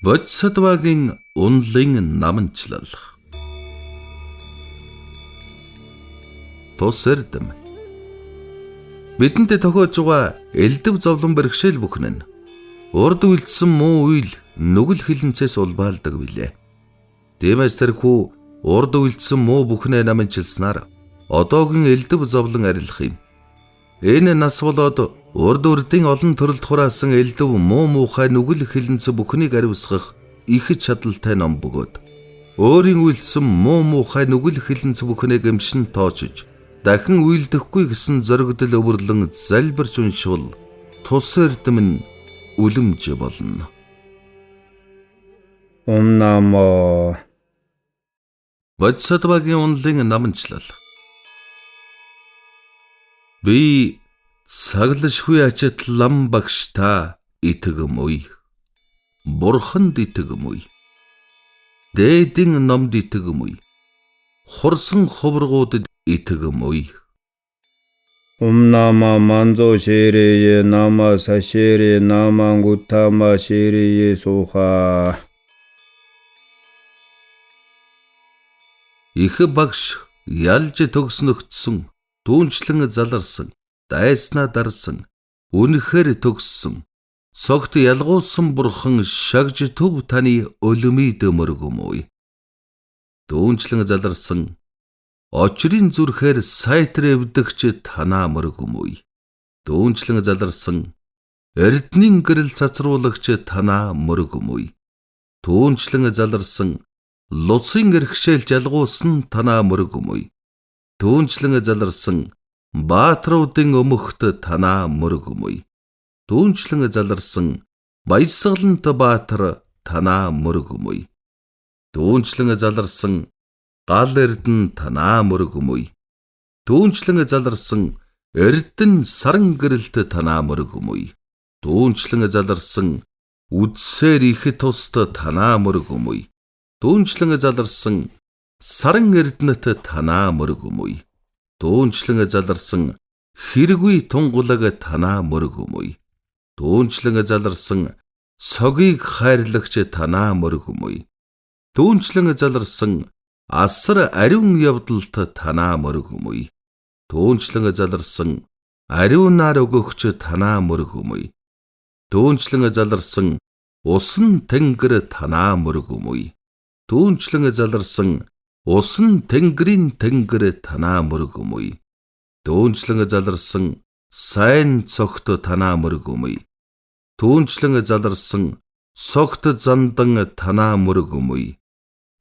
Бодисатвагийн унлын наманчлал. Тус эрдэм. Бидэнд тохиож байгаа элдв зовлон бэрхшээл бүхэн нь урд үлдсэн муу үйл нүгэл хилэнцээс улбаалдаг билээ. Тиймээс тэрхүү урд үлдсэн муу бүхнээ наманчилснаар одоогийн элдв зовлон арилах юм. Энэ нас болоод урд урдын олон төрөлд хураасан элдв муу муухай нүгэл хилэнц бүхнийг аривсгах их чадалтай ном бөгөөд өөрийн үйлдсэн муу муухай нүгэл хилэнц бүхнээ гэмшин тоочж дахин үйлдэхгүй гэсэн зоригдол өвөрлөн залбирч уншвал тус эрдэм нь үлэмж болно. Ом намо Бодисатвагийн унлын наманчлал. Би цаглашгүй ачит лам багш та итгэмүй. Бурханд итгэмүй. Дээдийн номд итгэмүй. Хурсан ховргуудад итгэмүй. Ом нама манзо шэрээ нама сашэрээ нама гутама шэрээ суха. Их багш ялж төгснөгдсөн, түүнчлэн заларсан, дайснаа дарсан, үнэхээр төгссөн. Цогт ялгуулсан бурхан шагж төв таны өлмий дөмөргөмүй. Түүнчлэн заларсан очрын зүрхээр сайтар эвдэгч танаа мөргөмүй. Түүнчлэн заларсан эрдэнийн гэрэл цацруулагч танаа мөргөмүй. Түүнчлэн заларсан луцын эрхшээл жалгуулсан танаа мөргөмүй. Түүнчлэн заларсан баатруудын өмөхт танаа мөргөмүй. Түүнчлэн заларсан баясгалант баатар танаа мөргөмүй. Түүнчлэн заларсан гал эрдэн танаа мөргөмүй. Түүнчлэн заларсан эрдэн саран гэрэлт танаа мөргөмүй. Түүнчлэн заларсан үдсээр их туст танаа мөргөмүй. Түүнчлэн заларсан саран эрдэнэт танаа мөргөмүй. Түүнчлэн заларсан хэргүй тунгалаг танаа мөргөмүй. Түүнчлэн заларсан цогийг хайрлагч танаа мөргөмүй. Түүнчлэн заларсан асар ариун явдалт танаа мөргөмүй. Түүнчлэн заларсан ариунаар өгөгч танаа мөргөмүй. Түүнчлэн заларсан усан тэнгэр танаа мөргөмүй. Түүнчлэн заларсан усан тэнгэрийн тэнгэр танаа мөргөмүй. Түүнчлэн заларсан сайн цогт танаа мөргөмүй. Түүнчлэн заларсан цогт зандан танаа мөргөмүй.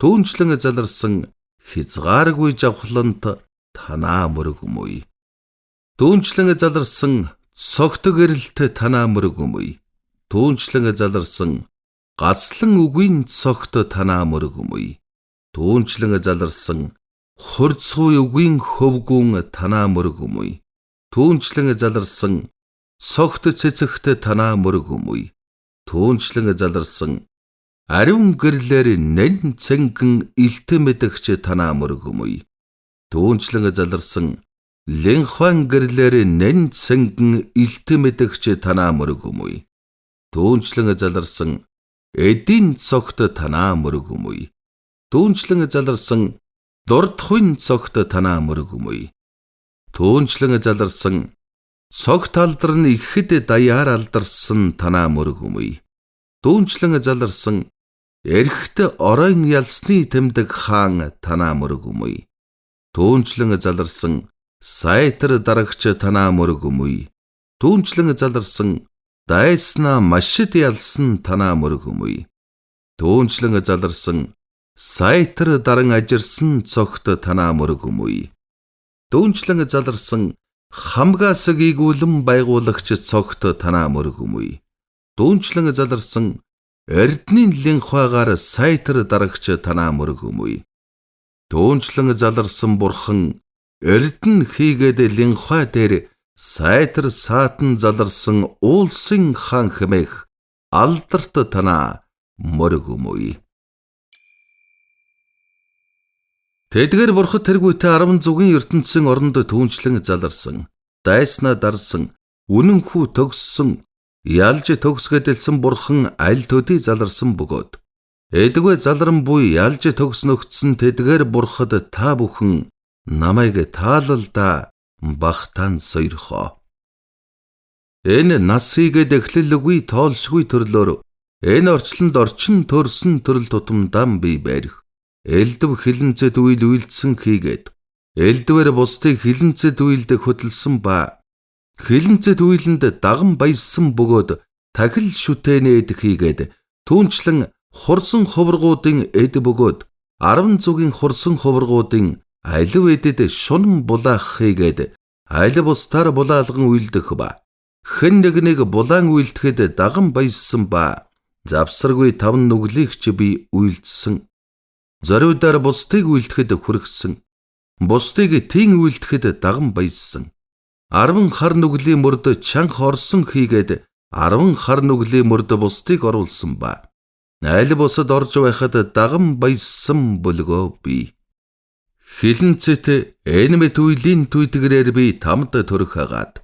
Түүнчлэн заларсан хязгааргүй жавхлант танаа мөргөмүй. Түүнчлэн заларсан цогт гэрэлт танаа мөргөмүй. Түүнчлэн заларсан гаслан үгийн цогт танаа мөргөмүй. Түүнчлэн заларсан хурцгүй үгийн хөвгүүн танаа мөргөмүй. Түүнчлэн заларсан цогт цэцэгт танаа мөргөмүй. Түүнчлэн заларсан ариун гэрлээр нэн цэнгэн илтэмэдэгч танаа мөргөмүй. Түүнчлэн заларсан линхван гэрлээр нэн цэнгэн илтэмэдэгч танаа мөргөмүй. Түүнчлэн заларсан эдийн цогт танаа мөргөмүй. Түүнчлэн заларсан дурдхуйн цогт танаа мөргөмүй. Түүнчлэн заларсан цогт алдар нь ихэд даяар алдарсан танаа мөргөмүй. Түүнчлэн заларсан эрхт оройн ялсны тэмдэг хаан танаа мөргөмүй. Түүнчлэн заларсан сайтар дарагч танаа мөргөмүй. Түүнчлэн заларсан дайснаа машид ялсан танаа мөргөмүй. Түүнчлэн заларсан сайтар даран ажирсан цогт танаа мөргөмүй. Түүнчлэн заларсан хамгаас гийгүүлэн байгуулагч цогт танаа мөргөмүй. Түүнчлэн заларсан эрдэнийн линхвагаар сайтар дарагч танаа мөргөмүй. Түүнчлэн заларсан бурхан эрдэн хийгээд линхва дээр сайтар саатан заларсан уулсын хаан хэмээх алдарт танаа мөргөмүй. Тэдгээр бурхад тэргүүтээ 10 зүгийн ертөнцийн оронд түүнчлэн заларсан, дайснаа дарсан, үнэнхүү төгссөн, Ялж төгсгөдөлсөн бурхан аль төдий заларсан бөгөөд эдгүй залран буй ялж төгснөгдсөн тэдгээр бурхад та бүхэн намайг таалалдаа багтаан сойрхоо. Энэ нас хийгээд эхлэлгүй тоолшгүй төрлөөр энэ орчлонд орчин төрсөн төрөл тутамдаа би барих. Элдв хилэнцэд үйл үйлдсэн хийгээд элдвэр бусдыг хилэнцэд үйлд хөдөлсөн ба хилэнцэд үйлэнд даган баяссан бөгөөд тахил шүтэнэд хийгээд түүнчлэн хурсан ховргуудын эд бөгөөд 10 зүгийн хурсан ховргуудын алив эдэд шунан булаах хийгээд аль бусдаар булаалган үйлдэх ба хэн нэгнийг булаан үйлдэхэд даган баяссан ба завсаргүй 5 нүглийг ч би үйлдсэн. Зориудаар бусдыг үйлдэхэд хүргэсэн. Бусдыг тийм үйлдэхэд даган баяссан. 10 хар нүглийн мөрд чанх орсон хийгээд 10 хар нүглийн мөрд бусдыг оруулсан ба аль бусад орж байхад даган баяссан бөлгөө би. Хилэнцэт энэ мэт үеийн түйтгэрээр би тамд төрөх хагаад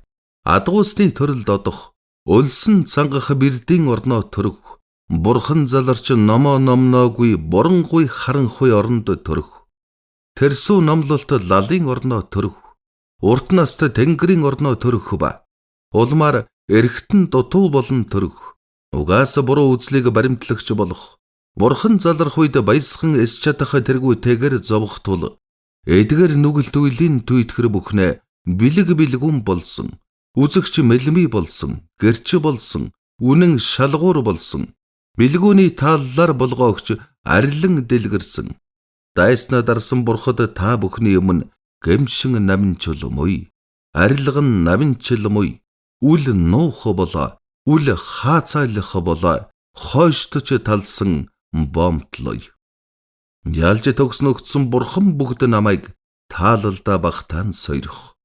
адгуусны төрөлд одох, өлсөн цангах бэрдийн орноо төрөх, бурхан заларч номоо номноогүй бурангүй харанхуй оронд төрөх, тэрсүү номлолт лалын орноо төрөх, урт наст тэнгэрийн орноо төрөх ба улмаар эргэтэн дутуу болон төрөх, угаас буруу үзлийг баримтлагч болох, бурхан залрах үед баясхан эс чадах тэргүүтэйгээр зовох тул эдгээр нүгэлт үеийн түйтгэр бүхнээ бэлэг бэлгүн болсон, үзэгч мэлми болсон, гэрч болсон, үнэн шалгуур болсон, бэлгүүний тааллаар болгоогч арилан дэлгэрсэн. Дайснаа дарсан бурхад та бүхний өмнө гэмшин наминчулмуй, арилган наминчилмуй, үл нуух болоо, үл хаацайлах болоо, хойштож талсан бомтлой. Ялж төгснөгдсөн бурхан бүгд намайг таалалдаа багтаан сойрох.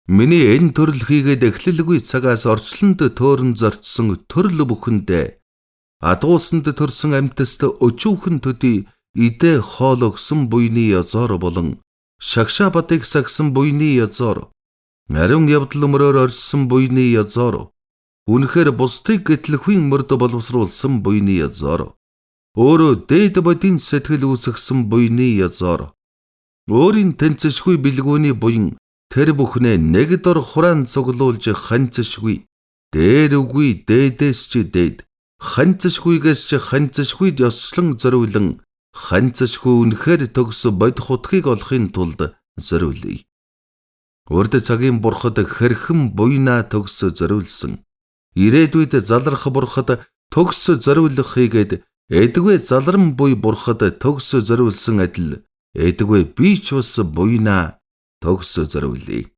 Миний энэ төрөл хийгээд эхлэлгүй цагаас орчлонд төөрөн зорчсон төрөл бүхэндээ адгуусанд төрсөн амьтаст өчүүхэн төдий идэ хоол өгсөн буйны язоор болон шагшаа бадыг сагсан буйны язоор ариун явдал мөрөөр орьссон буйны язоор үнэхээр бусдыг гэтлэхүйн мөрд боловсруулсан буйны язоор өөрөө дээд бодийн сэтгэл үүсгэсэн буйны язоор өөрийн тэнцэшгүй бэлгүүний буян тэр бүхнээ нэг дор хураан цуглуулж ханцшгүй дээр үгүй дээдээс ч дээд ханцшгүйгээс ч ханцшгүй ёсчлон зориулан ханцшгүй үнэхээр төгс бодит хутгийг олохын тулд зориулъя. Урд цагийн бурхад хэрхэн буйнаа төгс зориулсан, ирээдүйд залрах бурхад төгс зориулах хийгээд эдгүй залран буй бурхад төгс зориулсан адил эдгүй би ч бас буйнаа төгс зориулъя.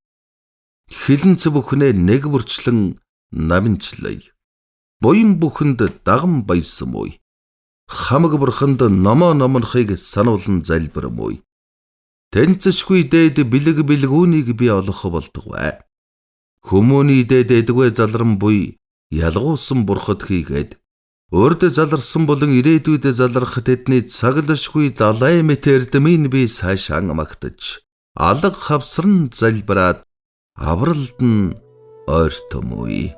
Хилэнц бүхнээ нэг бүрчлэн наминчлая. Буян бүхэнд даган баясан муй. Хамаг бурханд номоо номнохыг сануулан залбирамуй. Тэнцшгүй дээд бэлэг бэлгүүнийг би олох болтугай. Хүмүүний дээд эдгүй залран буй ялгуусан бурхад хийгээд урд заларсан болон ирээдүйд залрах тэдний цаглашгүй далай мэт эрдмийн би сайшаан магтаж алга хавсран залбираад авралд нь ойртомуй.